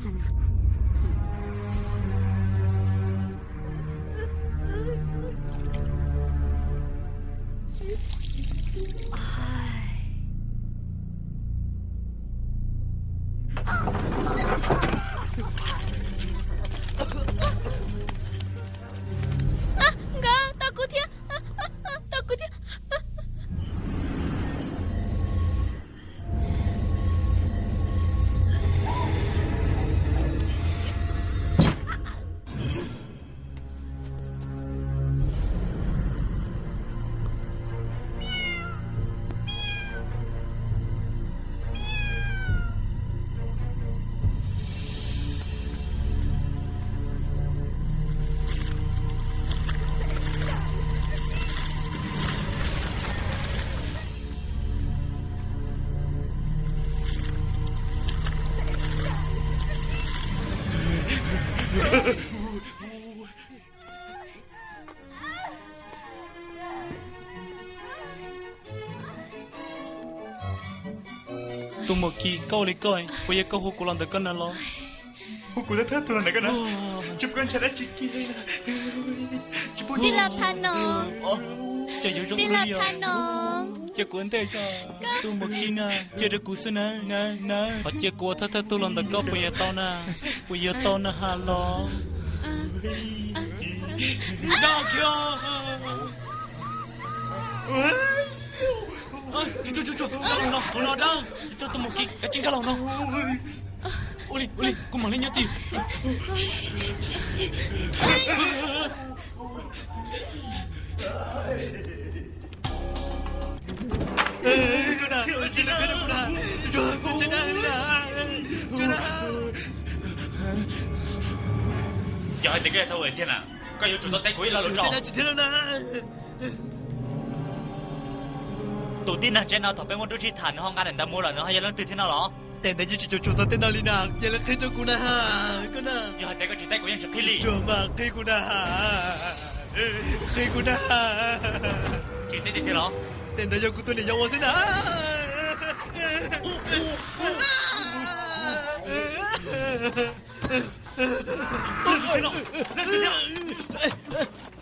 Nkawd tos kuv thiab, tos kuv thiab. Tus muam Kis, koj ua li koj, puas yog koj hu kuv los ntawm koj na los? Hu kuv thawj thawj tug los ntawm koj na? Tsis pom koj ntshai dab tsi kiag. Tij laug Thav Noov, tij laug Thav Noov, cia kuv ua ntej tso. Tus muam Kis na, cia rau kuv xwb na, na, na. Thov cia kuv ua thawj thawj tug los ntawm koj puas yuav tau na? Puas yuav tau na ha los? Dab kiag. Tsuag, tsuag, tsuag, nkag los no, hauv no dab. Tsuag, tus muam Kis, kav tsij nkag los no. Ua li, ua li, kuv mam li nyob tim. Yog hais tias koj yog thaum ub tiag na, koj yuav tsum tau teb kuv ib lo lus tso. Tus tib neeg tsev no thaum peb muab rub sib tham nws ho nqa daim ntawv mus lawm, nws ho yog leej twg thiab no los? Tej ntawd yeej tsis tshua txog tej no li na, cia li qhia rau kuv na, koj na. Yog hais tias koj tsis teb kuv yeej tsis qhib li. Tsuag mas qhib kuv na. Qhib kuv na. Tsis teb tiag tiag los? Tej ntawd yog kuv tus niam yau ua xwb na.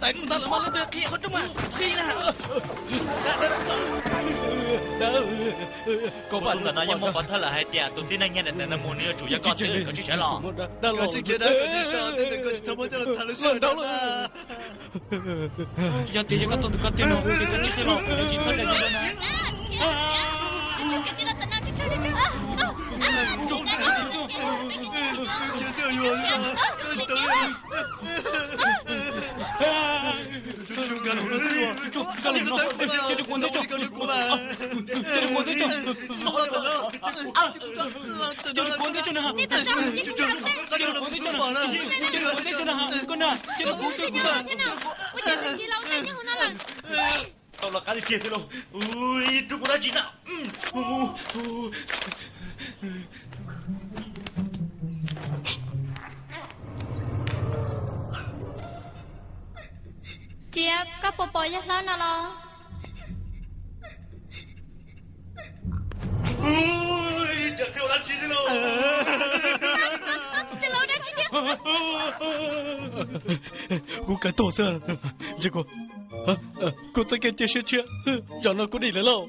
Tais mus ntag lawm mas leej twg qhib qhov rooj mas qhib na. Kuv tus ntawm no yeej muaj pov thawj lawm hais tias tus tib neeg nyiag daim ntawv no mus nws yuav tsum yog koj xwb, koj tsis sawv los? Koj tsis khiav dab, koj tsis txhob muab coj los tham lub sij hawm no. Yog tias yog koj tuaj ntawm koj tiag no ces koj tsis qhia los kuv yuav tsis txhob zais li na. Nkag los no, cia rau kuv ua ntej tso, cia rau kuv ua ntej tso. Cia rau kuv ua ntej tso na, cia rau kuv ua ntej tso na, cia rau kuv ua ntej tso na, koj na, cia rau kuv, cia rau kuv. Tau los qab li kiag thiab lauj. Rub kuv dab tsi na? Txiav, koj puas pom yawg hlob no los? Kuv kawg tuag xwb. Ntshe kuv, kuv txoj kev cia siab tshiab zaum no kuv dim lawm lauj.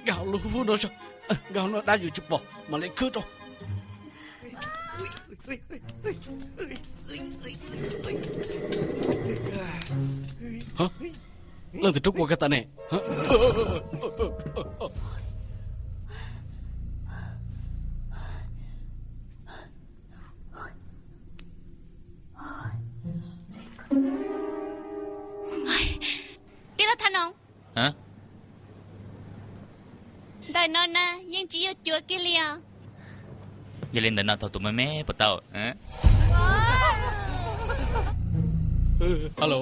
Nkag hauv lub hub no, nkag hauv no dab yus tsis pom mam li khwb rau. Leej twg rub kuv kag tas ne? Tij laug Thav Noov, ntawm no na yeej tsis yog cuav kiag li os. Yog li ntawd no thov tus me me puas tau? Hello,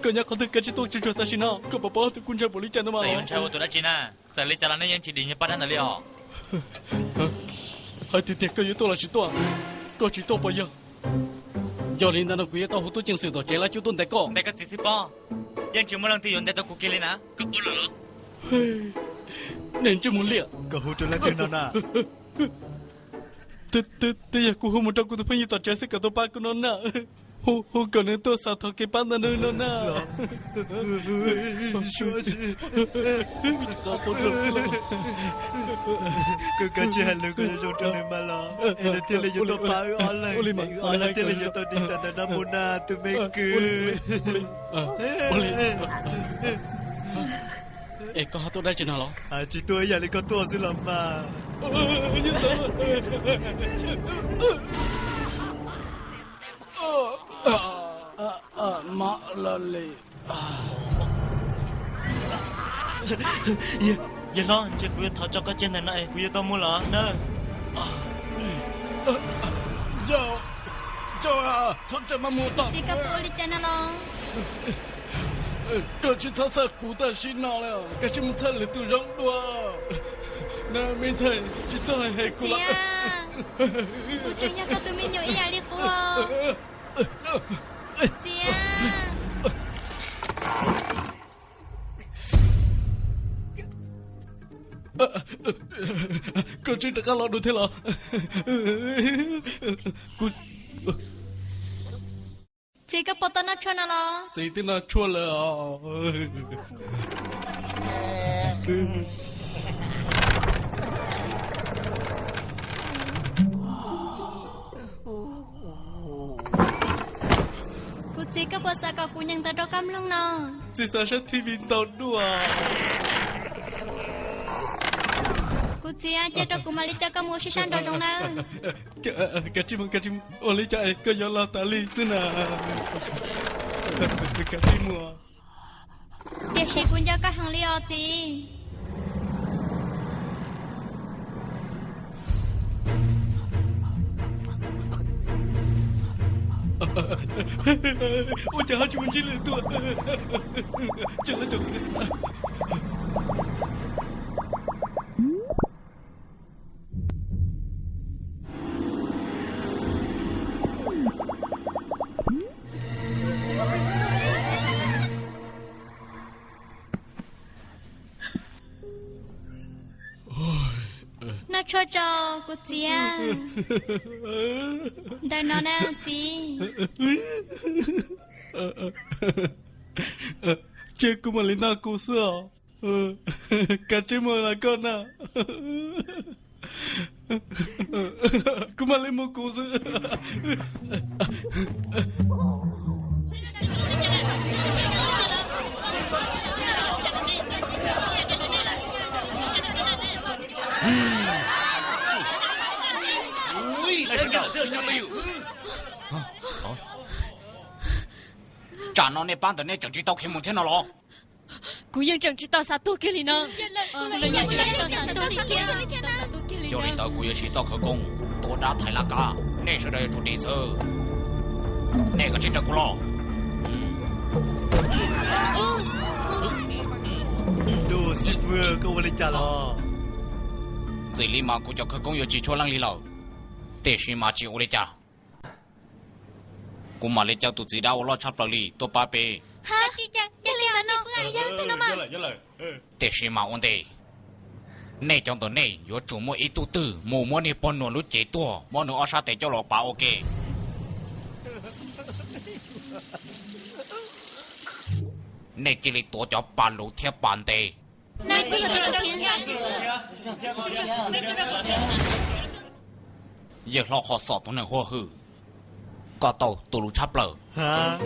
koj nyob qhov twg? Koj tsis tuaj tsuag tsuag tam sim no, koj puas paub tias kuv ntshai npaum li cas no mas? Yuav ntshai ua tus dab tsi na? Txawm li cas los nej yeej tsis dim nyiaj paj dab ntawd li os. Hais tiag tiag koj yuav tuaj los tsis tuaj? Koj tsis tuaj puas yog? Yog li ntawd no kuv yuav tau hu tub ceev xwm tom tsev lawv cub tuaj ntes koj. Ntes koj txiv xwb pob, yeej tsis muaj leej twg yuav ntes tau kuv kiag li na. Koj paub lawm los? Nej ntsej muag liam, koj hu rau leej twg no na? Twb yog kuv hu mus rau kuv tus phooj ywg tom tsev xwb kom tuaj pab kuv no na. Hu kom nws tuaj xav thov kev pab ntawm nws no na. Koj kav tsij hais lus kom zoo zoo rau nws mas los, es nws thiaj li yuav tuaj pab wb ob leeg, wb ob leeg thiaj li yuav tau dim tawm ntawm no mus na tus me kwv. Es koj ho tuaj dab tsi no los? Tsis tuaj ib yam li koj tuaj xwb los mas. Mab Laj Lis. Yawg hlob, ntshe kuv yuav thov tso koj tseg ntawm no es kuv yuav tau mus lawm nawb. Txiv, koj puas ua li cas no los? Koj tsis txhob txhawj kuv tam sim no li, koj sim mus txhawj lwm tus zoo dua. Na, me ntxhais, tsis txhob hais kuv. Txiv, kuv tseem yog koj tus me nyuam ib yam li qub. Txiv, koj tseem rov qab los dua thiab los? Txiv, koj puas tau noj tshuaj no los? Txiv twb noj tshuaj lawm os. Kuv txiv, koj puas xav kom kuv nyeem ntawv rau koj mloog no? Txiv xav saib T V ntau dua. Kuv txiv, cia rau kuv mam li coj koj mus ua si sab nraum zoov nawb. Kav tsij mus, kav tsij mus, ua li cas es koj yuav los tas li xwb na? Kav tsij mus. Tiam sis kuv nco koj heev li os txiv. Ua cas ho tsis mus ntsib lwm tus? Noj tshuaj tso kuv txiv. Ntawm no na txiv. Cia kuv mam li noj kuv xwb os. Kav tsij mus na koj na. Kuv mam li mus kuv xwb. Tsam no nej pab ntawm nej tseem tsis tau khiav mus thiab no los? Kuv yeej tseem tsis tau xav tuag kiag li no. Yog li ntawd kuv yuav siv txoj khawv koob tua dab thaiv laj kab, nej sawv daws yuav tsum dim xwb. Nej kav tsij raws kuv los. Tus xib fwb, koj ua li cas los? Ntxim li mas kuv cov khawv koob yuav tsis tshua leej li lawm, tiam sis mas tsis ua li cas. Kuv mam li caw tus txiv dab uas loj tshaj plaws li tuaj pab peb. Tiam sis mas ua ntej, nej cov ntawm nej yuav tsum muaj ib tug twg mus muab niag pog nuam lub cev tuag, muab nws ob sab tes coj los pav ua ke. Nej cia li tuav cov pas luv thiab pas ntev. Yawg hlob Qhov Xom tus neeg huab hwm, koj tau tus lus tshaj plaws.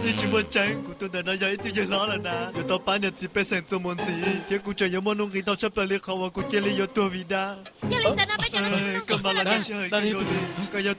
Yeej tsis muaj tseeb, kuv tus ntawm no yog ib tug yawg hlob lawm na, yuav tau pab niam txiv pej xeem txuas mus ntxiv, thiab kuv tseem yuav muaj nuj nqis ntau tshaj plaws li qhov uas kuv cia li yuav tuag vim dab. Koj mas los tib si hawm kawg nkaus li, koj yog